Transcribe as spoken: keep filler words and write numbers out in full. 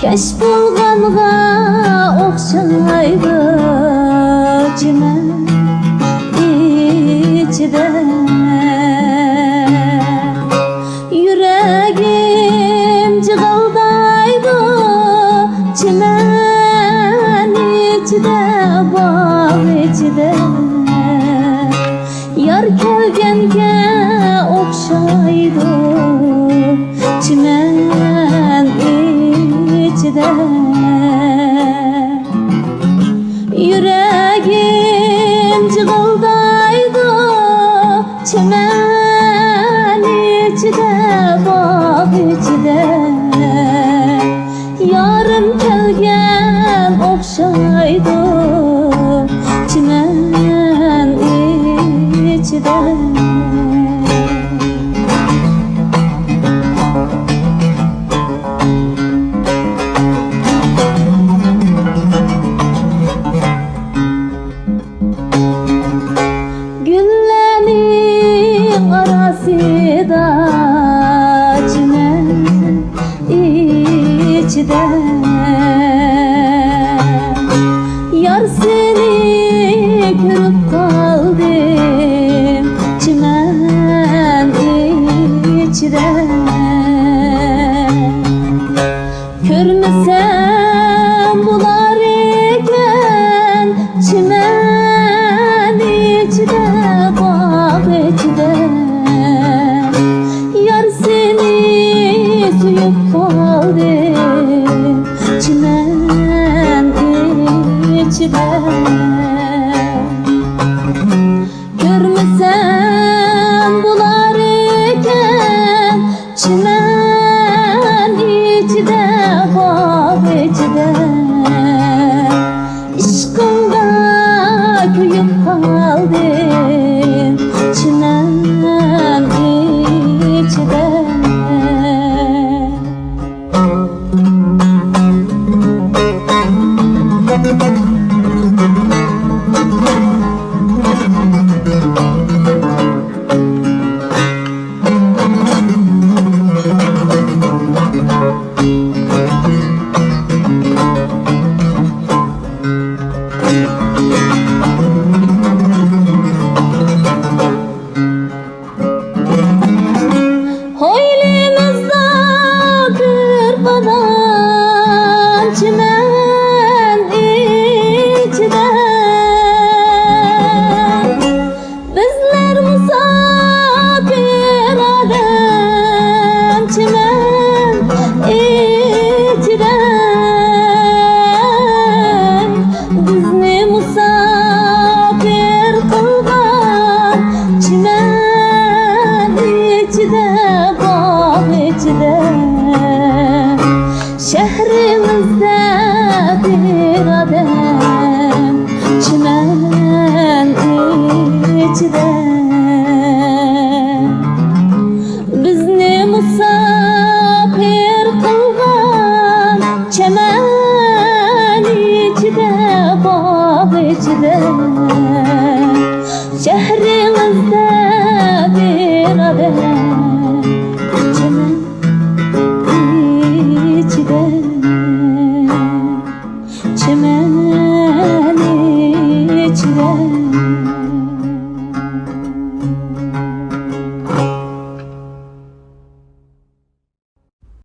كەچ بولغانغا ئوخشايدۇ چىمەن ئىچىدە. يۈرەگىم جىغىلدايدۇ چىمەن ئىچىدە، باغ ئىچىدە. يار كەلگەنگە ئوخشايدۇ چىمەن ئىچىدە. يۈرەگىم جىغىلدايدۇ چىمەن ئىچىدە، باغ ئىچىدە. يارىم كەلگەن ئوخشايدۇ چىمەن ئىچىدە. گۈللەرنىڭ ئاراسىدا چىمەن ئىچىدە. يار سېنى كۆرۈپ قالدىم چىمەن ئىچىدە. كۆرمىسەم بولار ئىكەن چىمەن ئىچىدە، باغ ئىچىدە. يار سېنى سۆيۈپ قالدىم چىمەن ئىچىدە. كۆرمىسەم بولار ئىكەن چىمەن ئىچىدە، باغ ئىچىدە. ئىشقىڭغا كۆيۈپ قالدىم چىمەن ئىچىدە. ھويلىمىزدا بىر قادام چىمەن ئىچىدە، بىزلەر مۇساپىر ئادەم چىمەن ئىچىدە. بىزنى مۇساپىر قىلغان چىمەن ئىچىدە، باغ ئىچىدە. شەھىرىمىزدە بىر ئادەم چىمەن ئىچىدە. بىزنى مۇساپىر قىلغان چىمەن ئىچىدە، باغ ئىچىدە. شەھىرىڭىزدە بىر ئادەم